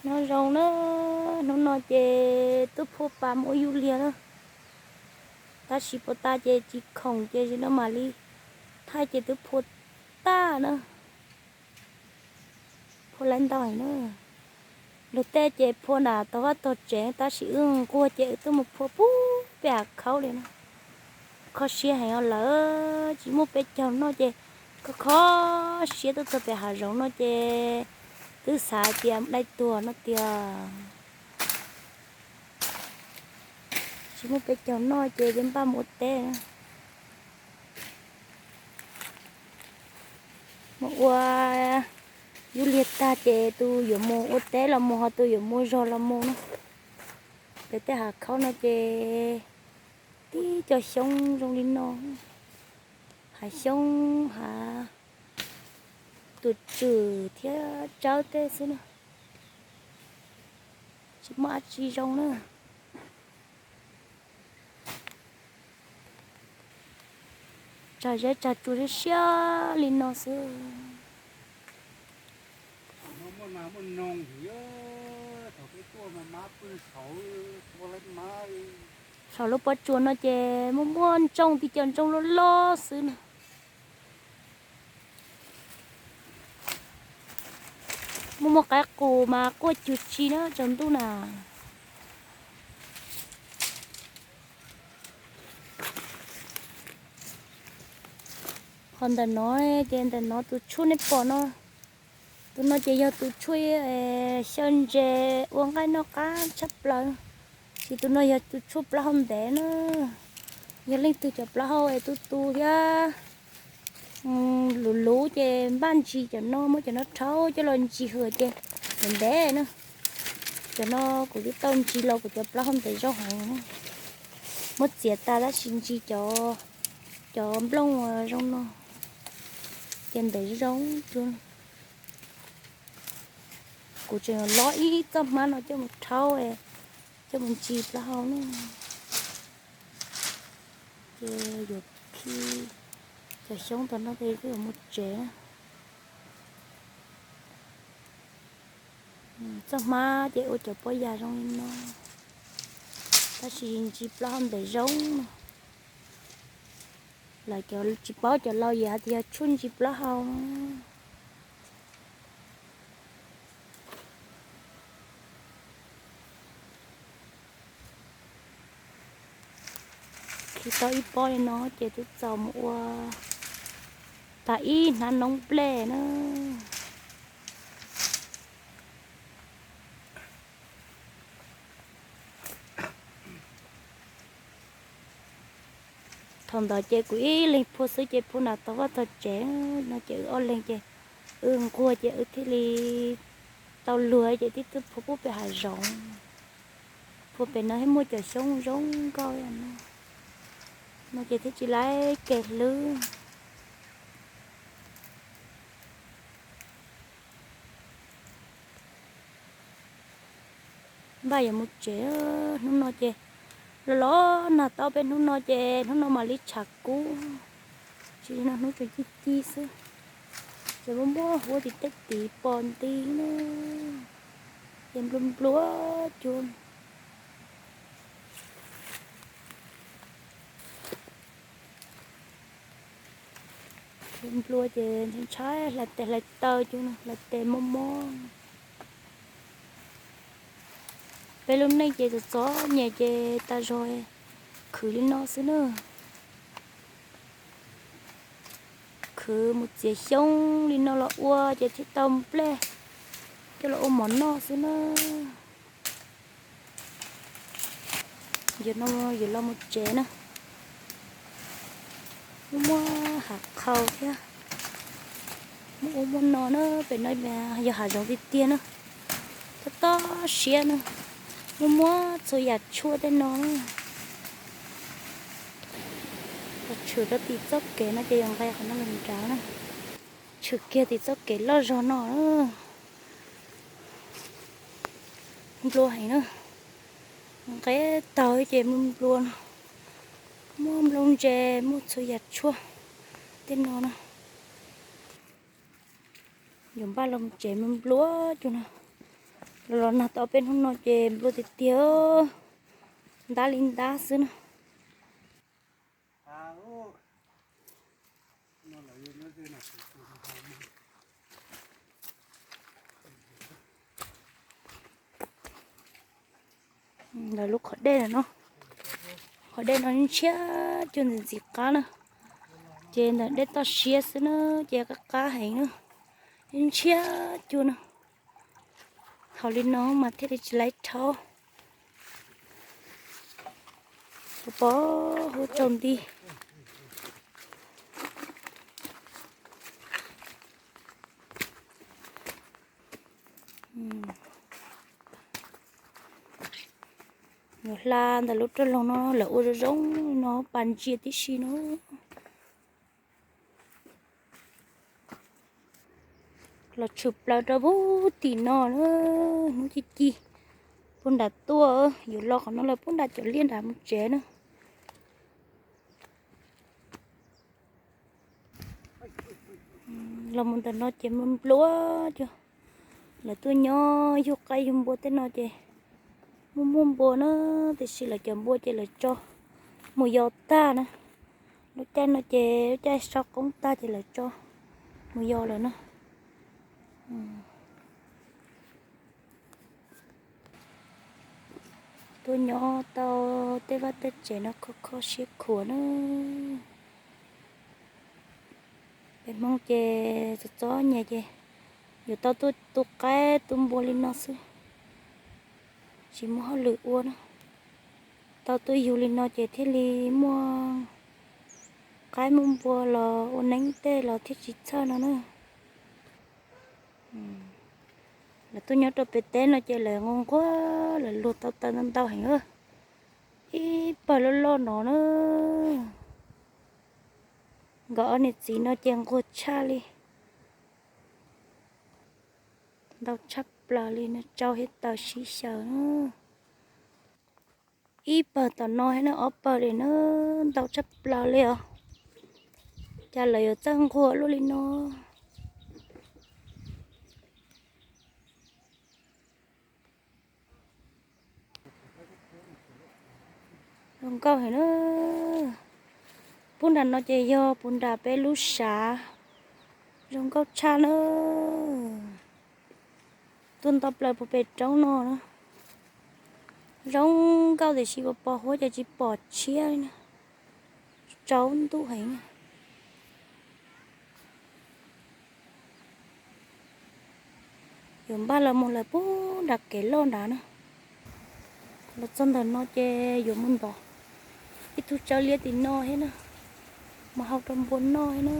Nyob zoo na, hnub no ces twb phua pas mus ua yus liag na, tab sis puas tas ces tsis khoom ces no mam li thaij ces twb phua tag na. Phua lawv ntau na, luag tej ces phua nram tog vaj tog tsev tab sis wb nquag ces wb twb mus phua pub pem hav khaub li na. Kho siab heev os lawm, tsis muaj peb caug noj ces kho kho siab tuaj txog pem hav zoov no ces twb xav tias dai tuag no tiag. Tsis muaj peb caug noj ces peb npaj mus ua teb. Mus ua yus liag tag ces tus yuav mus ua teb los mus, ho tus yuav mus zog los mus na. Pem tej hav khaub no ces tib co xyoob zoo li no, hav xyoob, hav tus tswm thiab tsawb tej xwb na, tsis muaj dab tsi zoo na. Tsag zeb tsag tsuag siab siab li no xwb. Saum lub pob tsuas no ces muaj muaj ntsooj, tib co ntsooj loj loj xwb na. Muaj muaj qaib qus mas quaj cug tsi na tsaus ntuj na. Qhov ntawm no ces ntawm no tus tshuaj nej pom no, tus no ces yog tus tshuaj xyaw ntses ua nqaij noj qab tshaj plaws. Ces tus no yog tus tshuaj plaub hau ntev na. Yog leej twg cov plaub hau es tu tu thiab luv luv ces npaj ntsis cov no, muab cov no rhaub coj los ntsis hwm ces ntev ntev na. Cov no kuv twb tau ntsis los kuv cov plaub hau ntev zoo heev. Muab txiav tas tab sis ntsis cov, cov nplooj zoo no ces ntev zoo cuag. Kuv tseem lob ib txoj hmab no coj mus rhaub, coj mus ntsis plaub hau na. Ces yuav khi cov xyoob tom no ces yuav mus tsev. Txoj hmab ces ua cov pob yas zoo li no, tab sis ntsis plaub hau ntev zoo no. Lawv cov tsis paub cov laus yeej hais tias yog tshuaj ntsis plaub hau. Khi tau ib pob li no ces twb txaus mus ua tag ib hnab noob nplej na. Thaum ntawd ces kuv ib leeg phua xwb ces phua nram tog vaj tog tsev no ces wb ob leeg ces wb nquag ces wb thiaj li tau luag ces thiaj phua pub pem hav zoov. Phua pem no thiaj muaj cov xyoob zoo nkauj no, no ces thiaj tsis laib kev hlwb. Npaj yuav mus tsev, hnub no ces los los nag tau peb hnub no ces hnub no mam li tshav kub, tsis li no hnub tseem ci ci xwb. Ces muaj muaj huab tim tej tid pom nti na, ces nplua nplua cuag. Nplua ces ntshai ntshai hlais tes hlais taw cuag no, hlais tes mob mob. Peb lub neej ces txom txom nyem ces tas zog khwv li no xwb na. Khwv mus txiav xyoob li no los ua ces thiaj tau nplej coj los ua mov noj xwb na. Yog no yuav los mus tsev na. Muaj muaj hav qhau thiab, muaj ub muaj no na, pem no yog hav zoov tiag tiag na. Tob tob siab na, muaj muaj txhua yam tshuaj tej no na. Tshwm rau tim txoj kev no ces yuav nqes qhov no nrad na, tshwm kiag tim txoj kev loj zog no. Nplua heev na, nqes taug ces nplua no, muaj nplooj ntse, muaj txhua yam tshuaj tej no na. Yuav npaj los tsev nplua cuag no, Los los nag tau peb hnub no ces nplua tiag tiag, ntab li ntab xwb na. Ntawm lub qhov dej no, qhov dej no ntshiab cuag ntxim ntxim qab na, ces ntawm dej toj siab xwb na, ces qab qab heev na, ntshiab cuag na. Haus li no mas thiaj li tsis laib rhaub. Pos pos huab tsaus nti. Yuav hla ntawm lub roj loog no lawv ua zoo zoo no pas ntsia tib si no. Los tshwm plaws rau pub tim no na, hnub ci ci puag nram tuaj, yuav los qhov no lawm puag nram cov liaj nram mus tsev na. Los mus ntawm no ces nplua nplua cuag. Lawv tuaj nyob yug qaib yug npua tej no ces muaj muaj npua na, tiam sis lawv cov npua ces lawv tso mus yos tag na. Lub caij no ces lub caij sau qoob tag ces lawv tso mus yos lawm na. Tuaj nyob tau tej vaj tej tsev no kho kho siab khuav na. Peb Hmoob ces txom txom nyem ces yuav tau tuaj tu qaib tu npua li no xwb, tsis muaj hauj lwm ua na. Tau tuaj yug li no ces thiaj li muaj qaib muaj npua los ua neeb tej los thiaj tsis txhawj no na. Lawv tuaj nyob rau pem teb no ces lawv nquag nquag, lawv luag tau taws ntau ntau heev. Ib pawg loj loj no na, nkawd ob niam txiv no ces nquag tshaj li, ntau tshaj plaws li no, tsau thiab taws sib xyaw na. Ib pawg tom no thiab na, ob pawg li na, ntau tshaj plaws li os. Cas lawv yuav txawj nquag luaj li no. Zoo nkauj heev na. Puag nram no ces yog puag nram peb lub sav. Zoo nkauj tshaj na. Tuaj nto plaws puag pem roob no na. Zoo nkauj tiam sis pos pos huab ces tsis pom tshiab li na. Tsaus ntuj heev na. Yuav npaj los mus lawm puag nram kev loj nrad na. Los txog ntawm no ces yuav mus ntov ib tug tsawb liab tim no thiab na, mus hau rau npua noj thiab na.